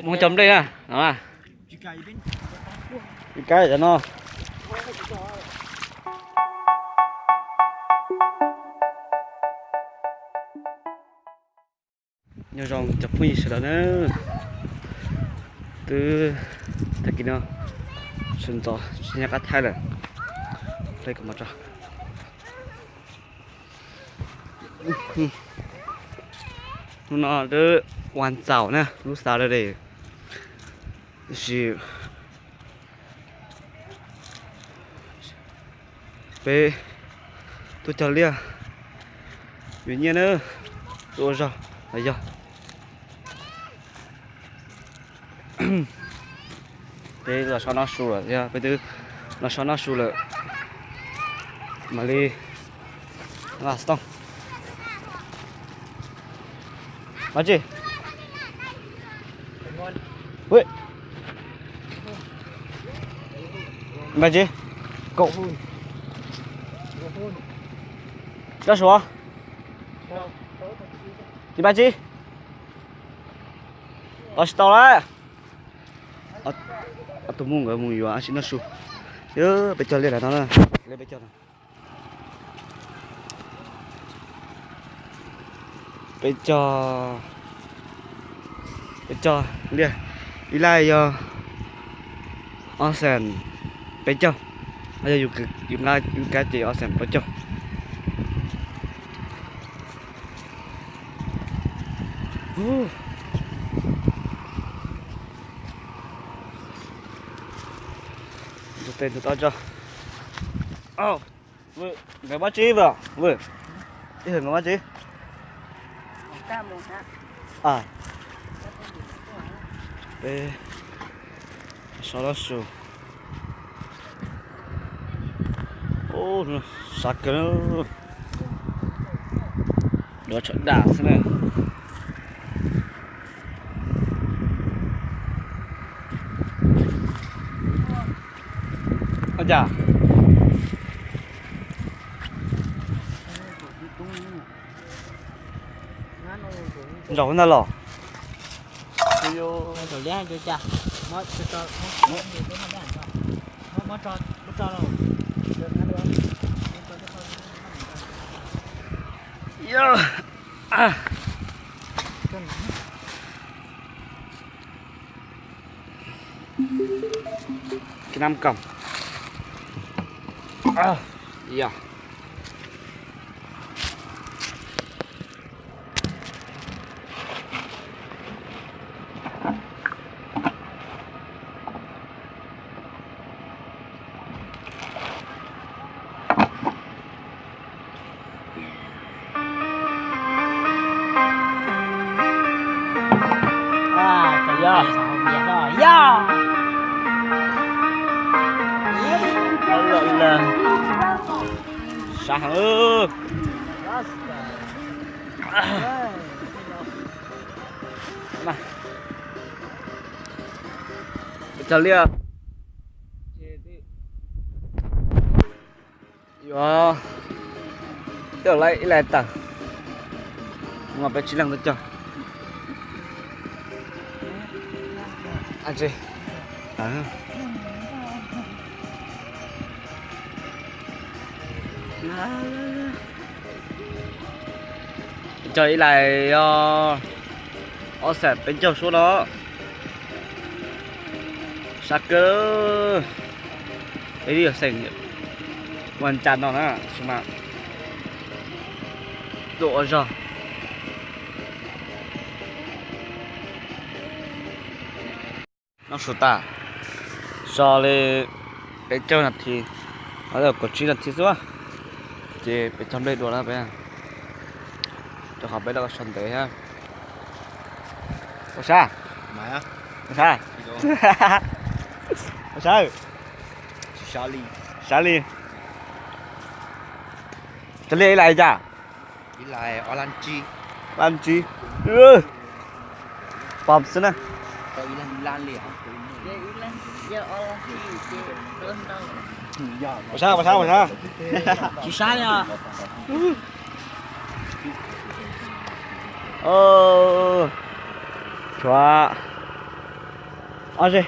Mus cog nplej na. Ib kab cov no. Nyob zoo cov phooj ywg sawv daws na, twb tag kis no sawv ntxov tsis nyob qab thaij lawm. Hnub no twb ua ntxaum na, lub Saturday, tiam sis peb tuaj cog liaj yuav nyiaj na, tuaj ua zog los yog. Peb los so noj su lawm thiab, peb twb los so noj su lawm, mam li nqa xov tooj. Npaj tsi? Npaj tsi? Kaum. Koj suav? Tsis npaj tsi? Tos tsis tau lawm. Ob tug Hmoob nkawd mus yuav ab tsi noj su. Peb cog liaj lawm no na. Peb cog, peb cog, peb cog liaj, ib laj yog ob xees peb caug, ho yog yus nqa yus kab ces ob xees plaub caug. Tus tes tus tau tso. Nkawd npaj tsi vwm? Ib hwm nkawd npaj tsi? Peb so lab su. Sab kawg, duav tshav daj xwb na. Ua cas? Ntsaum ntag los. Cái năm còng. Yog. Sab heev. Cog liaj. Yuav, yuav ib lais tawm, no peb tsib leeg tuaj cog. Cog ib lais os, ob xees peb caug suab no. Sab kawg. Peb twb yog xeem ua ncas no na, tab sis mas tuaj ua zog. Noj su tas, so li peb caug nas this, kaum tsib nas this xwb, ces peb cog nplej dua na peb, rau qhov peb laj sau ntev thiab. Ua sab, ua sab, ua sab, sab li. Cog liaj ib lais cas? Laj tsib, pom xwb na. Ua sab, ua sab, ua sab. Tsis sab li os. Tshuav ob zej,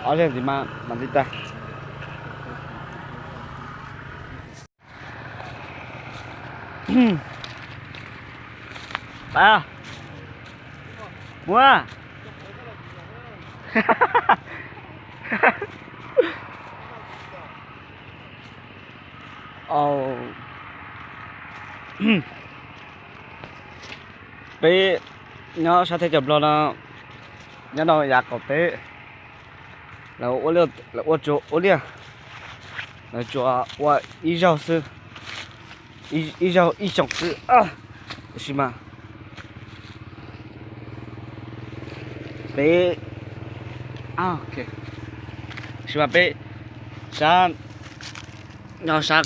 ob zej ntxiv mas mam li tag. Pab, muab. Peb nyob sab teb chaws Nplog no, nyob rau yav qaum teb, lawv ua, lawv ua tsuas ua liaj, lawv tsuas ua ib zaug xwb, ib zaug ib xyoos xwb. Tab sis mas peb, tab sis mas peb sab, nyob sab,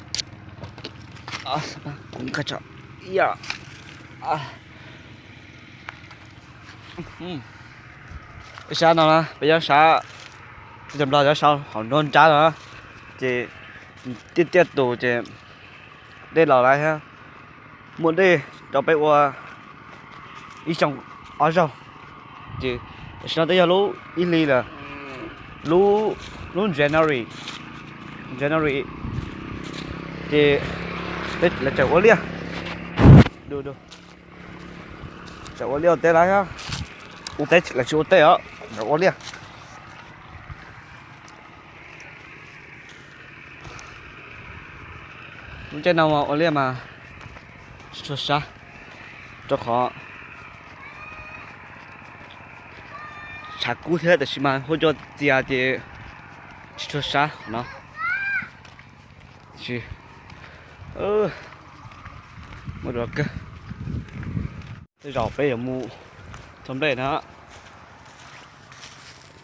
sab no na, peb nyob sab, teb chaws Nplog nyob sab hauv nruab nrab no, ces tiaj tiaj tus ces dej los lawm thiab, muaj dej rau peb ua ib xyoos ob zaug. Ces tam sim no twb yog lub ib hlis lawm, lub, lub January, January, ces peb lawv tseem ua liaj, tseem ua liaj ua teb lawm thiab, ua teb lawv tsis ua teb os, lawv ua liaj. Lub caij no ua liaj mas tsis tshua sab, rau qhov tshav kub thiab, tab sis mas hu cua txias ces tsis tshua sab qhov no. Tab sis muaj dua kawg. Tej zaum peb yuav mus thauj nplej na,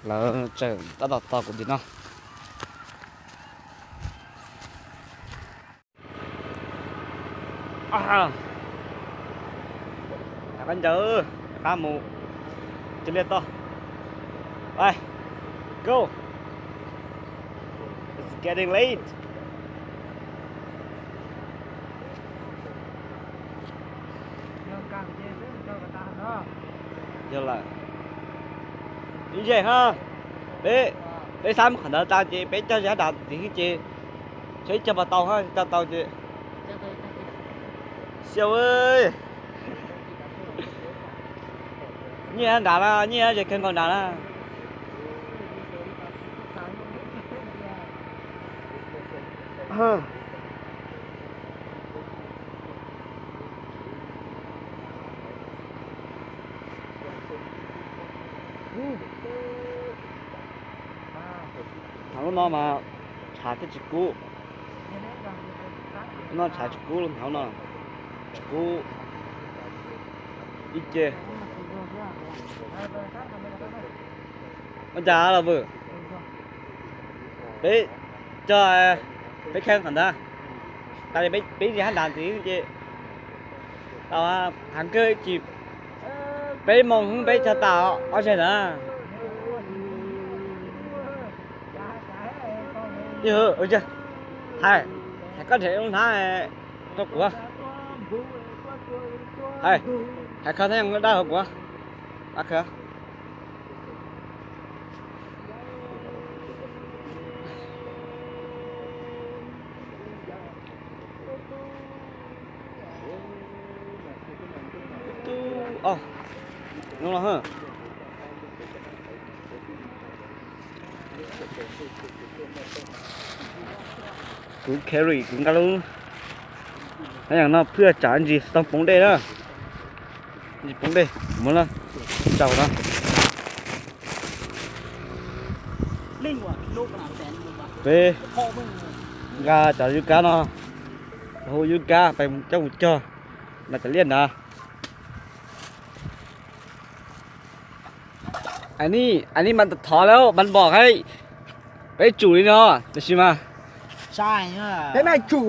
lawv tseem tab tom tos kuv tim no. Rov qab ncaws, rov qab mus cog liaj toj. Bye. Go. It's getting late. Yog lawm. Ib zej ha, peb, peb xab qhov ntawd tas ces peb cog zis hab nram ntxiv ces, tsam ib cog puas tau ha, cog tau ces. Xiab, nyiaj nram na, nyiaj zes kawg nkaus nram na. Thaum lub no mas tshav thiaj tsis kub. Lub no tshav tsis kub, lub no tsis kub ib ce. Ua cas los vwm? Peb cog, peb kheeb qhov ntawd, tas li peb zis hab nram ntxiv ces tau, heev kawg, ib chim peb moos peb cog tas ob zeg ntawd. Hais, hais koj nrhiav hnab rau kuv. Hais, hais kho hnab dawb hauv kuv. Kuv carry kuv nqa lub hnab yas no phwj tsam ntsis tau poob dej na. Ntsis poob dej, muab na, tsau na. Peb nqa cov yub kab no, hu yub kab peb coj mus cog, nqa cov liaj ntawd. Anis, anis mas thov lawm, mas npom hais, peb tsum li no, tab sis mas, peb tsum,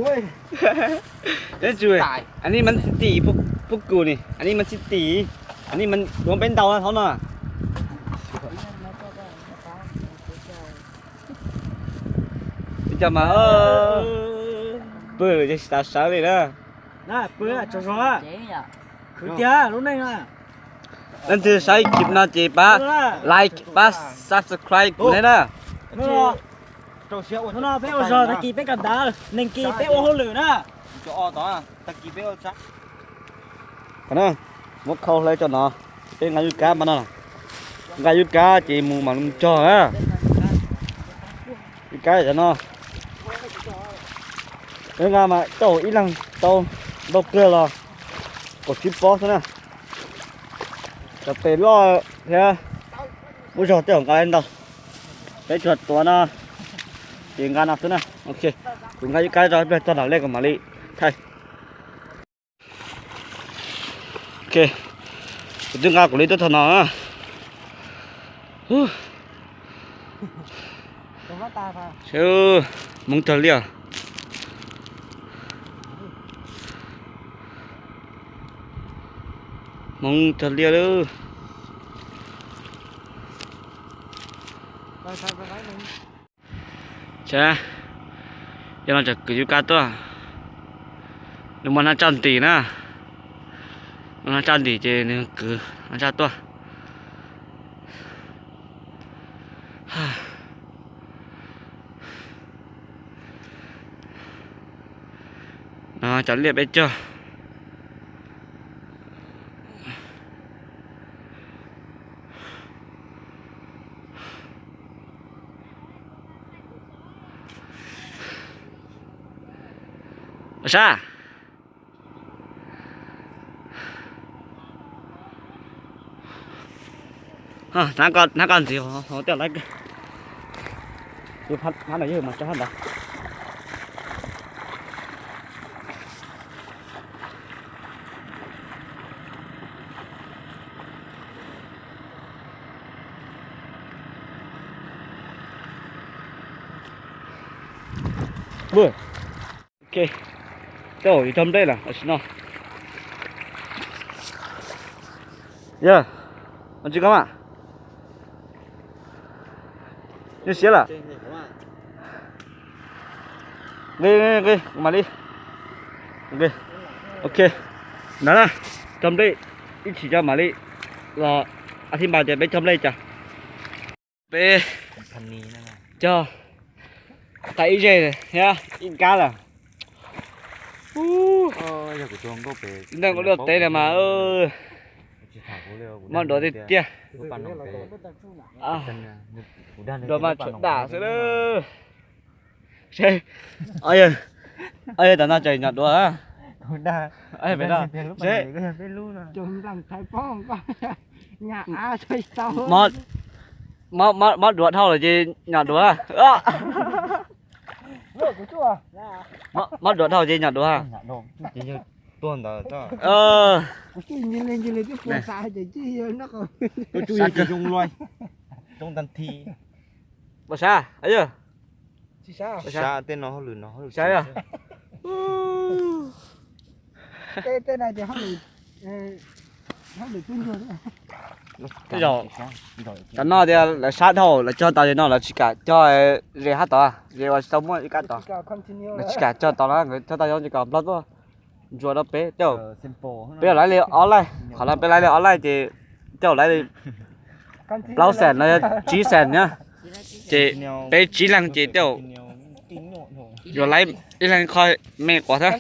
anis mas txi tim pub kuv ni, anis mas txi tim, anis mas duav peb ntaus na thaum no. Peb cov mas pw ces tsis tas sawv li na. Pw tsaug zog. Khwv tiag lub neej. Leej twg saib clip no ces pab like, pab subscribe kuv thiab na. Hnub no peb ua zog, tag kis peb kawm ntawv, nees kis peb ua hauj lwm na. Qhov no muab khau hlawv tso no, peb nqa yub kab mas no, nqa yub kab ces mus mam li cog na. Yub kab cov no, peb nqa mas tau ib leeg tau ntau kawg los kaum tsib pob xwb na. Cov tes loj thiab muaj zog tej zaum nqa tau ntau. Peb tsuas tuav no ces nqa no xwb na. Ok, kuv nqa yub kab tso, ib pliag txog nram lej kuv mam li thaij. Ok, kuv twb nqa kuv li tuaj txog no na. Hmoov tag li os. Hmoov tag li lawm. Yog no tseem kwv yub kab tuaj. Nws muaj hnab tsaj ntim na. Muaj hnab tsaj ntim ces nws kwv hnab tsaj tuaj. No cov liaj peb cog. Sab. Hnab koj ntxiv hauv tej lawm. Hnab no yog mas tso hab ntawd. Ok, tej zaum yuav cog nplej lawm tam sim no. Yog, tsis koj mas, nyuaj siab lawm. Nqi, nqi, nqi, kuv mam li. Ok, ntawd na, cog nplej, ib chim cog mam li los, a thib npa ces peb cog nplej cas. Peb cog tag ib zeg thiab ib kab lawm. Neeg ua liaj teb no mas mob duav tiag tiag. Duav mas tshuav dam xwb lawm. Yog tam no tseem nyom duav. Mob duav dhau lawm ces nyom duav. Mob duav dhau ces nyom duav. Pom sab, yog. Tej zaum cov no tias lawv sab dhau, lawv cog tau li no lawv tsis kam cog ze hab tod, ze ua tsis tau muaj ib kab tod. Lawv tsis kam cog tod na, nkawd cog tau yog tsis kam nplog tuaj ntsuas rau peb tej zaum. Peb laiv li ob laij, qhov no peb laiv li ob laij ces tej zaum laiv li plaub xees no yog tsib xees na. Ces peb tsib leeg ces tej zaum yuav laiv ib leeg qho me quav thiab.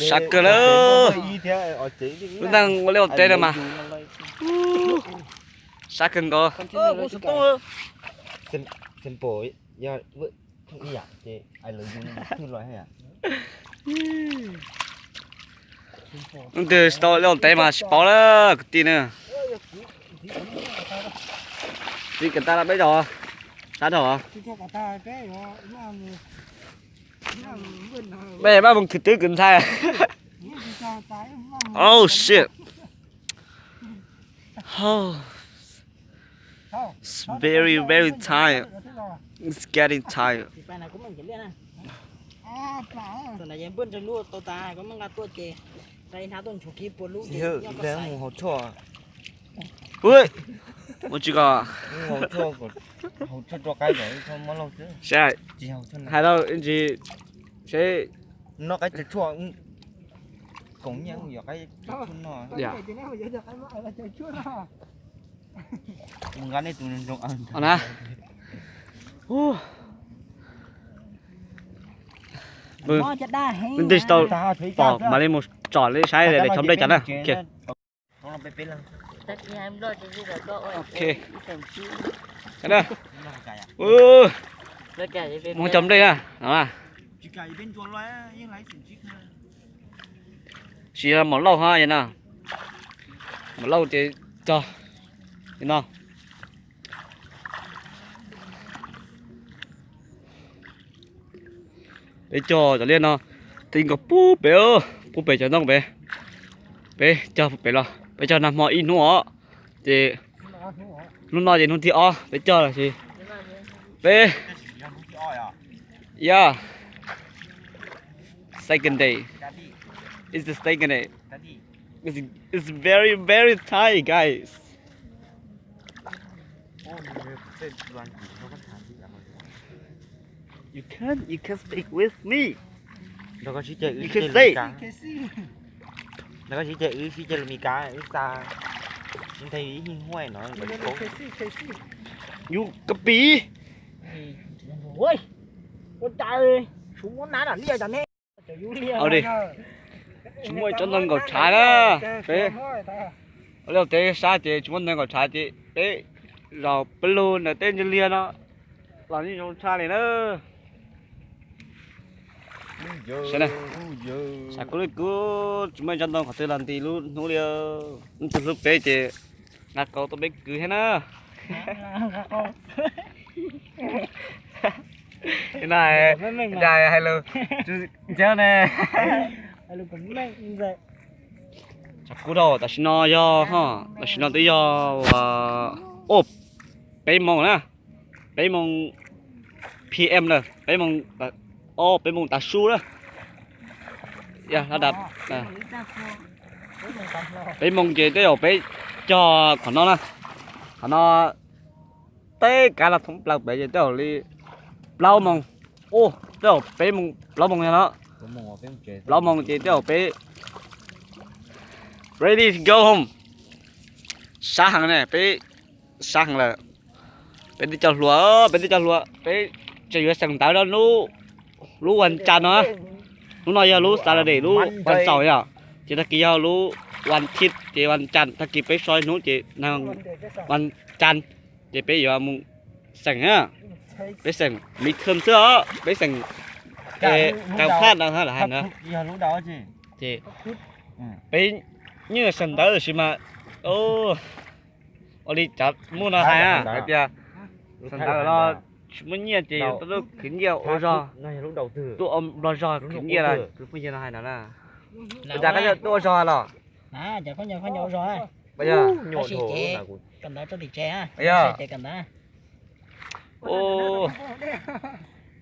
Sab kawg lawm. Lub neej ua liaj ua teb no mas sab kawg nkaus. Leej twg tsis tau liaj ua teb mas tsis paub lawm kwv tij na. Txiv kam tas los peb zaum sab dhau. Peb maj mus khwv tub khwv ntxhais. Oh shit. It's very, very tired. It's getting tired. Ui, Ua tsis kom, hais tau ntsis seb, na, leej twg tsis tau pom mam li mus tsom li saib daim xyov nplej cas na. Mus cog nplej na. Sis yog mom lauj hab no, mom lauj ces cog li no. Peb cog cov liaj no, ti nkaus pub pem, pub pem cov ntoo pem. Peb cog pem los, peb cog nag hmo ib hnub os, ces hnub no ces hnub thib ob peb cog los sis peb, yeah, second day. It's the second day. It's, it's very, very tight, guys. You can, you can speak with me. You can say. Nrog koj sib ceg wb sib ceg lus Mis Kas, wb xa sib nthe ib hij huaj no. You copy. Ua cas tsis muab nab liaj cas ne? Au di, tsis muaj tsob ntoo nkaum tshav na. Peb, ua li tev sab ces tsis muaj ntoo nkaum tshav ces peb zaum peb lug ntawm teb ntsis liaj no los yeej zoo tshaj li na. Sav kuv li kuv tsis muaj tsob ntoo qhov twg los nti lub hnub li. Ib tug hlub peb ces nqa kauv tuaj peb kwv thiab na. No, hais lus ntxeev ne. Tsav kuv rau tam sim no yog, tam sim no twb yog peb moos na, peb moos P M na, peb moos, peb moos tav su na. Peb moos ces tej zaum peb cog qhov no na, qhov no tej kav los thoob plaws pem ces tej zaum li plaub moos, u, tej zaum peb moos, plaub moos yog no, plaub moos ces tej zaum peb ready to go home. Sab heev ne, peb sab heev lawm. Peb twb cog hlua, peb twb cog hlua, peb tseem yuav xeem ntawv rau lub, lub vas cas no. Hnub no yog lub Saturday, lub vas xaum yom, ces tag kis yog lub vas thib ces vas cas, tag kis peb so ib hnub ces vas cas ces peb yuav mus xeem na. Peb xeem midterm xwb os, peb xeem kav phaj no hais na. Ces peb yeej xeem ntawv tab sis mas ua li cov muaj no hais na, hais tias xeem ntawv los tsis muaj nyiaj ces tau khwv nyiaj ua zog, tuaj ua zog khwv nyiaj los phooj ywg no hais no na. Ua cas koj tuaj ua zog los?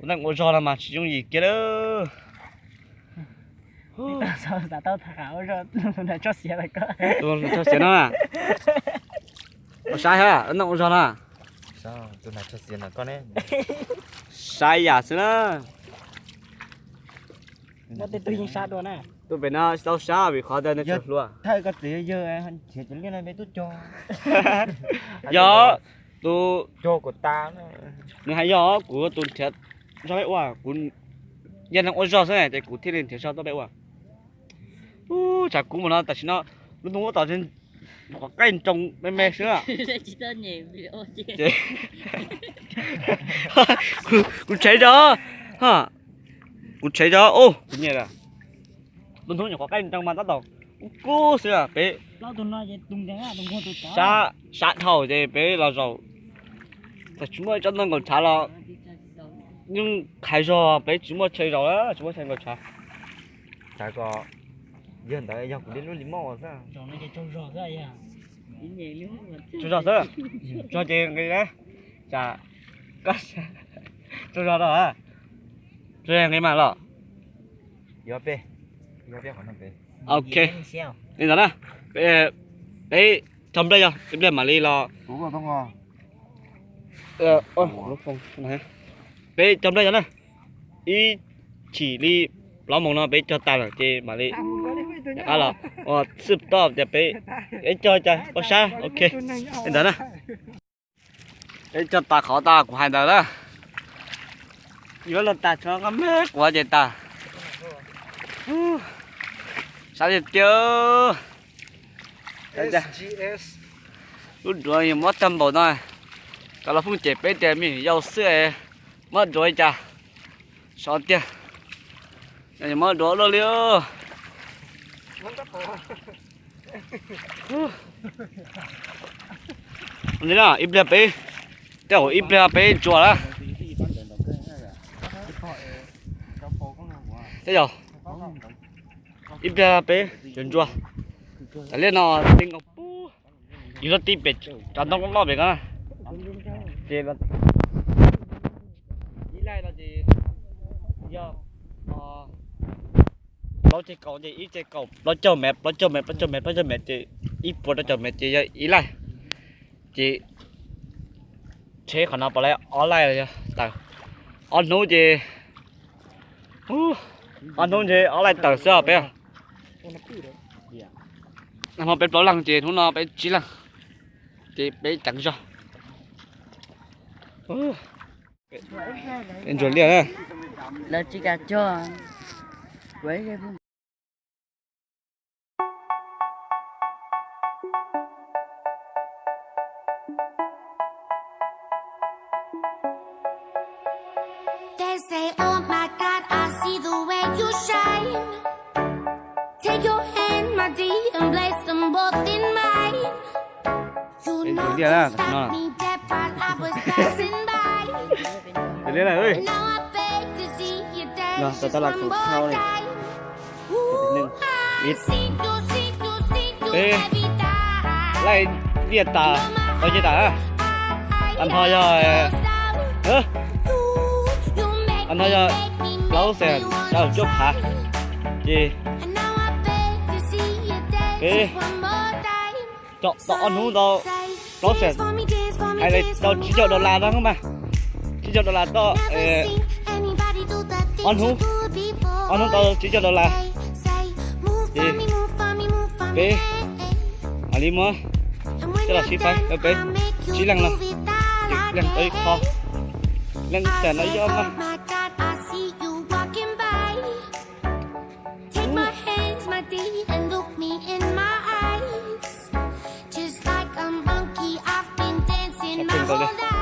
Ua neej ua zog no mas tsis yooj yim kiag lawm. Tus tso xiav no, ua saib ha, neej ua zog no. Saib yam xwb na. Tuaj pem no tsis tau sab vim qhov ntawd nws tseem hluas. Yog tus, nws hais yog kuv tus nrhiav zog peb ua, kuv yog neeg ua zog xwb ces kuv thiaj li nrhiav zog tuaj peb ua. Ub, tshav kub mus no tam sim no lub hnub ua tau nyuam qhuav qaij nroo me me xwb. Kuv tshev zog, kuv tshev zog, kuv nyiam lub hnub nyuam qhuav qaij nroo mas tab tom kub kub xwb peb sab dhau ces peb los zaum. Txawm tsis muaj tsob ntoo nkaum tshav los yeej qhaiv zog, peb tsis muaj chaw zaum, tsis muaj chaw nkaum tshav. Yog ntawd yog kuv li lub li moj xwb. Tsaug zog xwb, tsaug ces nqis na. Tsam, tsaug zog rau, tsaug zog nqis mas los. Ok, li ntawd na, peb Cog nplej yog ib pliag mam li los. Peb cog nplej yog na, ib chim li plaub moos no peb cog tas lawm ces mam li rov qab los ua xwb toj tias peb, peb cog cas ua sab ok li ntawd na. Peb cog tas qhov tas kuv hais ntawd na. Yuav los tas tso qab me quav ces tas. Sab tiag tiag. Lub duav mob tag npaum no, cov los phooj cem peb tias me nyuam yaus xwb mob duav li cas. Sov tiag, mob duav luaj li. Ib pliag peb, tej zaum ib pliag peb ntsuas lawm. Tej zaum ib pliag peb yuav ntsuas. Tam liaj no teb nkaus pub, yus lub tib pem cov ntoo loj pem ko na. Ces ib laij no ces yog plaub ceg kaum ces ib ceg kaum plaub caug mev, plaub caug mev, plaub caug mev, plaub caug mev ces ib puas rau caum mev ces yog ib laij. Ces tsheb qhov no puas laij ob laij los yog tawm. Ob hnub ces, ob hnub ntshe ob laij tawm xwb os peb. Nag hmo peb plaub leeg ces hnub no peb tsib leeg, ces peb ceev zog. Ntsuas liaj na. Ntsuas liaj na, no. Ntsuas liaj na, ntsuas liaj na. Peb laij liaj tas, tau nce tas. Tag nrho yog, tag nrho yog plaub xees rau cuaj phav. Ces peb tau ob hnub tau plaub xees, hais li tau tsib caug dollar no mas. Tsib caug dollar tau ob hnub, ob hnub tau tsib caug dollar. Ces peb mam li muab coj los sib faib, peb tsib leeg no, leeg tau ib qho, leej ib xees no ib ob mas. Tshaj plaws nkaus li.